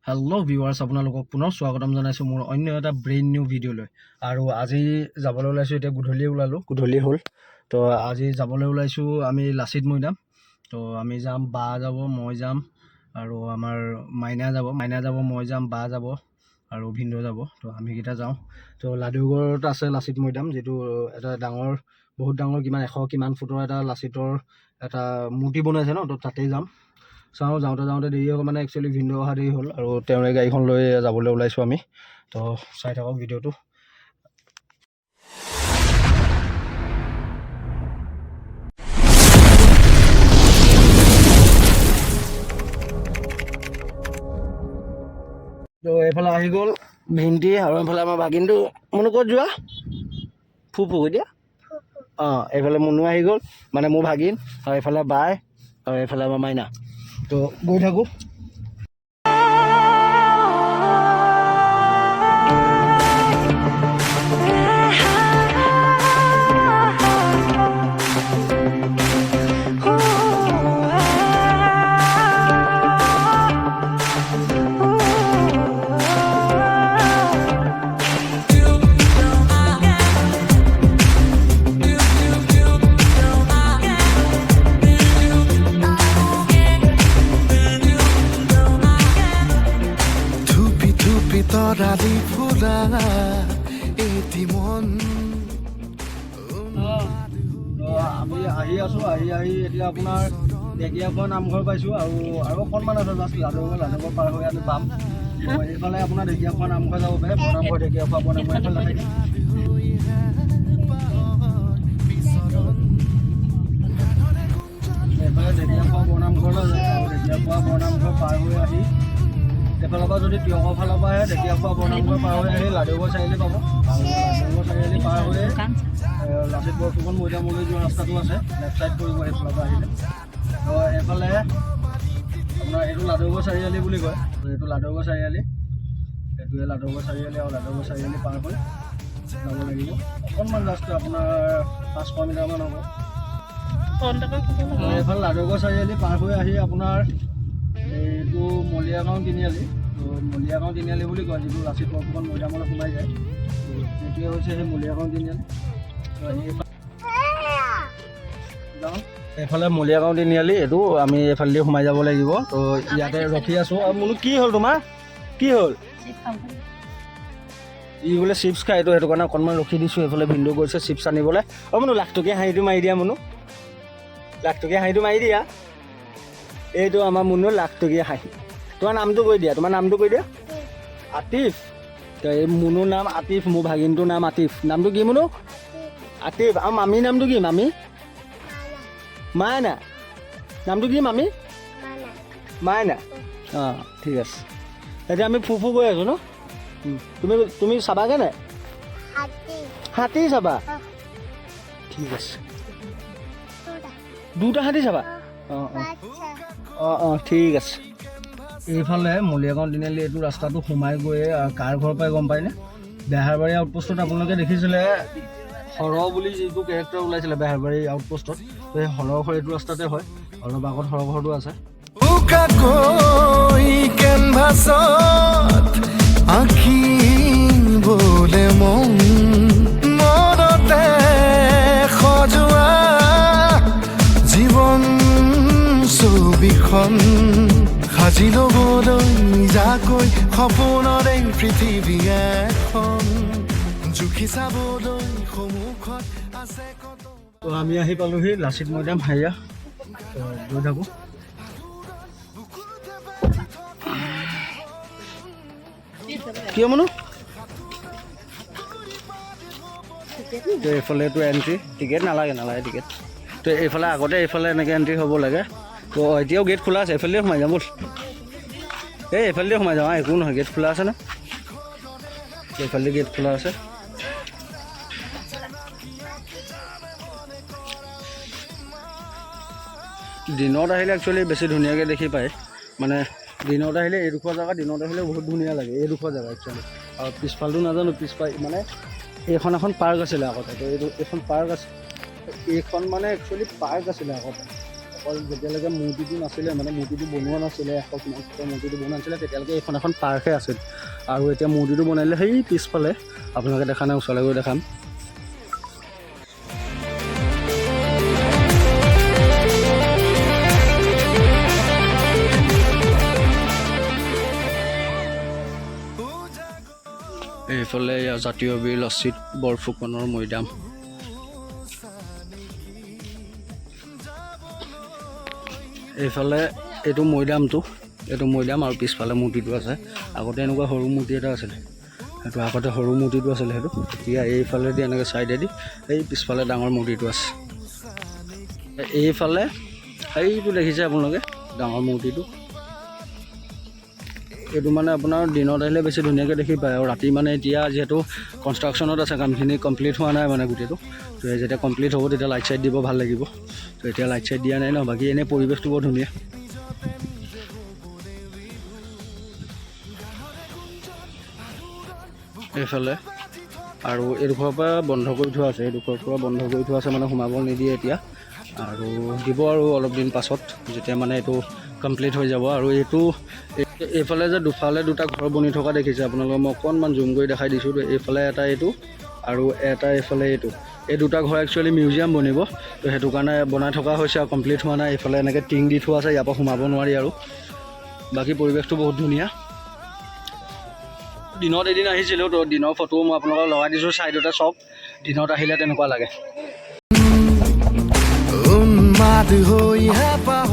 Hello' viewers, আপোনালোকক পুনৰ স্বাগতম জনাইছোঁ মোৰ অন্য এটা ব্ৰেইন নিউ ভিডিঅ'লৈ। আৰু আজি যাবলৈ ওলাইছোঁ, এতিয়া গধূলি ওলালোঁ, গধূলি হ'ল। তো আজি যাবলৈ ওলাইছোঁ আমি লাচিত মৈদাম। তো আমি যাম, বা যাব, মই যাম আৰু আমাৰ মাইনা যাব, মাইনা যাব, মই যাম, বা যাব আৰু ভিনদেউ যাব। তো আমিকেইটা যাওঁ। তো লাডুগড়ত আছে লাচিত মৈদাম, যিটো এটা ডাঙৰ, বহুত ডাঙৰ, কিমান 100 কিমান ফুটৰ এটা লাচিতৰ এটা মূৰ্তি বনাইছে ন। তো তাতেই যাম। চাওঁ, যাওঁতে যাওঁতে দেৰি হ'ল, মানে একচুৱেলি ভিনদেউ অহা দেৰি হ'ল আৰু তেওঁৰে গাড়ীখন লৈ যাবলৈ ওলাইছোঁ আমি। তো চাই থাকক ভিডিঅ'টো। তো এইফালে আহি গ'ল ভিন্টি আৰু এইফালে আমাৰ ভাগিনটো। মুনু, ক'ত যোৱা? ফুফু কৈ দিয়া। অঁ, এইফালে মুনু আহি গ'ল, মানে মোৰ ভাগিন, আৰু এইফালে বাই আৰু এইফালে আমাৰ মাইনা। তো গৈ থাকোঁ। থুপি থুপি তৰালি ফুৰা এটি মন। তো আমি আহি আছোঁ, আহি আহি এতিয়া আপোনাৰ ঢেকীয়াখোৱা নামঘৰ পাইছোঁ আৰু আৰু অকণমান আছে জাষ্ট লাডুগড়, লাডুগড় পাৰ হৈ আমি পাম। তো এইফালে আপোনাৰ ঢেকীয়াখোৱা নামঘৰ যাব পাৰে, বৰনামঘৰ, ঢেকীয়াখোৱা বৰনামঘৰ এইফালে নাথাকে। এইফালে ঢেকীয়াখোৱা বৰনামঘৰলৈ যায় আৰু ঢেকীয়াখোৱা বৰনামঘৰ পাৰ হৈ আহি এইফালৰ পৰা যদি তিয়কৰ ফালৰ পৰা আহে, ঢেকীয়াখোৱা বৰনামঘৰ পাৰ হৈ আহি লাডুগড় চাৰিআলি পাব আৰু লাডুগড় চাৰিআলি পাৰ হৈ লাচিত বৰফুকন মৈদামলৈ যোৱা ৰাস্তাটো আছে, লেফ্ট ছাইড পৰিব সেইফালৰ পৰা আহিলে। তো এইফালে আপোনাৰ এইটো লাডুগড় চাৰিআলি বুলি কয়। তো এইটো লাডুগড় চাৰিআলি, এইটোৱে লাডুগড় চাৰিআলি আৰু লাডুগড় চাৰিআলি পাৰ হৈ যাব লাগিব অকণমান, জাষ্ট আপোনাৰ 500 মিটাৰমান হ'ব। তো এইফালে লাডুগড় চাৰিআলি পাৰ হৈ আহি আপোনাৰ এইটো মলিয়াগাঁও তিনিআলি। তো মলিয়াগাঁও তিনিআলি বুলি কয়, যিটো লাচিত বৰফুকন মৈদামলৈ সোমাই যায়। তো এইটোৱে হৈছে সেই মলিয়াগাঁও তিনিআলি। তো যাওঁ এইফালে মলিয়াগাঁও তিনিআলি, এইটো আমি এইফালেদি সোমাই যাব লাগিব। তো ইয়াতে ৰখি আছোঁ। আৰু মোনো, কি হ'ল তোমাৰ? কি হ'ল? ই বোলে চিপছ খায়। এইটো সেইটো কাৰণে অকণমান ৰখি দিছোঁ। এইফালে ভিনদেউ গৈছে চিপছ আনিবলৈ। অ' মুনু, লাখটকীয়া হাঁহিটো মাৰি দিয়া। মুনু, লাখটকীয়া হাঁহিটো মাৰি দিয়া। এইটো আমাৰ মুনু, লাখটকীয়া হাঁহি। তোমাৰ নামটো কৈ দিয়া, তোমাৰ নামটো কৈ দিয়া। আতিফ। তো এই মুনুৰ নাম আতিফ, মোৰ ভাগিনটোৰ নাম আতিফ। নামটো কি মুনু? আতিফ। আৰু মামীৰ নামটো কি? মামী মাইনা। নামটো কি মামী? মাইনা। অঁ, ঠিক আছে। এতিয়া আমি ফুফু গৈ আছোঁ ন। তুমি চাবাগে নাই? হাতী চাবা? ঠিক আছে। দুটা হাতী চাবা? অঁ অঁ অঁ অঁ, ঠিক আছে। এইফালে মলিয়াগাঁও তিনিআলি এইটো ৰাস্তাটো সোমাই গৈ কাৰ ঘৰ পাই গম পায়নে? বেহাৰবাৰী আউটপোষ্টত আপোনালোকে দেখিছিলে হৰ বুলি যিটো কেৰেক্টাৰ ওলাইছিলে বেহাৰবাৰী আউটপোষ্টত, তো সেই হৰৰ ঘৰ এইটো ৰাস্তাতে হয়। অলপ আগত হৰৰ ঘৰটো আছে। উকাকৈ কেনভাছত আঁকিবলে মন, মনতে সজোৱা জীৱন ছবিখন সাজি ল'বলৈ নিজাকৈ সপোনৰে পৃথিৱী এখন জুখি চাবলৈ সন্মুখত আছে কত। তো আমি আহি পালোহি লাচিত মৈদাম হাইয়া। তো গৈ থাকোঁ। কিয় মনো? তো এইফালেতো এণ্ট্ৰি টিকেট নালাগে, নালাগে টিকেট। তো এইফালে আগতে এইফালে এনেকৈ এণ্ট্ৰি হ'ব লাগে। তো এতিয়াও গেট খোলা আছে, এইফালেদি সোমাই যাম ব'ল। এই এইফালেদি সোমাই যাওঁ, একো নহয়, গেট খোলা আছে ন। এইফালেদি গেট খোলা আছে। দিনত আহিলে একচুৱেলি বেছি ধুনীয়াকৈ দেখি পায়। মানে দিনত আহিলে এইডোখৰ জেগা, দিনত আহিলে বহুত ধুনীয়া লাগে এইডোখৰ জেগা একচুৱেলি। আৰু পিছফালটো নাজানো, পিছফাল মানে এইখন এখন পাৰ্ক আছিলে আগতে। তো এইটো এইখন পাৰ্ক আছে, এইখন মানে একচুৱেলি পাৰ্ক আছিলে আগতে। অকল যেতিয়ালৈকে মূৰ্তিটো নাছিলে, মানে মূৰ্তিটো বনোৱা নাছিলে, 100 কিমান ফুটৰ মূৰ্তিটো বনোৱা নাছিলে, তেতিয়ালৈকে এইখন এখন পাৰ্কহে আছিল। আৰু এতিয়া মূৰ্তিটো বনাই দিলে। সেই পিছফালে আপোনালোকে দেখা নাই, ওচৰলৈ গৈ দেখাম। এইফালে এয়া জাতীয় বীৰ লাচিত বৰফুকনৰ মৈদাম। এইফালে এইটো মৈদামটো, এইটো মৈদাম আৰু পিছফালে মূৰ্তিটো আছে। আগতে এনেকুৱা সৰু মূৰ্তি এটা আছিলে সেইটো, আগতে সৰু মূৰ্তিটো আছিলে সেইটো। এতিয়া এইফালেদি এনেকৈ চাইডেদি এই পিছফালে ডাঙৰ মূৰ্তিটো আছে। এইফালে সেইটো দেখিছে আপোনালোকে ডাঙৰ মূৰ্তিটো। এইটো মানে আপোনাৰ দিনত আহিলে বেছি ধুনীয়াকৈ দেখি পায় আৰু ৰাতি মানে এতিয়া যিহেতু কনষ্ট্ৰাকশ্যনত আছে, কামখিনি কমপ্লিট হোৱা নাই মানে গোটেইটো। তো যেতিয়া কমপ্লিট হ'ব, তেতিয়া লাইট চাইট দিব ভাল লাগিব। তো এতিয়া লাইট চাইট দিয়া নাই ন। বাকী এনেই পৰিৱেশটো বৰ ধুনীয়া। এইফালে আৰু এইডোখৰৰ পৰা বন্ধ কৰি থোৱা আছে, এইডোখৰৰ পৰা বন্ধ কৰি থোৱা আছে, মানে সোমাব নিদিয়ে এতিয়া। আৰু দিব আৰু অলপ দিন পাছত, যেতিয়া মানে এইটো কমপ্লিট হৈ যাব। আৰু এইটো এইফালে যে দুফালে দুটা ঘৰ বনি থকা দেখিছে আপোনালোকে, মই অকণমান জুম কৰি দেখাই দিছোঁ। এইফালে এটা এইটো আৰু এটা এইফালে এইটো। এই দুটা ঘৰ একচুৱেলি মিউজিয়াম বনিব। তো সেইটো কাৰণে বনাই থকা হৈছে আৰু কমপ্লিট হোৱা নাই। এইফালে এনেকৈ টিং দি থোৱা আছে, ইয়াৰ পৰা সোমাব নোৱাৰি। আৰু বাকী পৰিৱেশটো বহুত ধুনীয়া। দিনত এদিন আহিছিলোঁ, তো দিনৰ ফটোও মই আপোনালোকক লগাই দিছোঁ ছাইডতে চাওক। দিনত আহিলে তেনেকুৱা লাগে। উন্মাদ হৈ হেঁপাহ।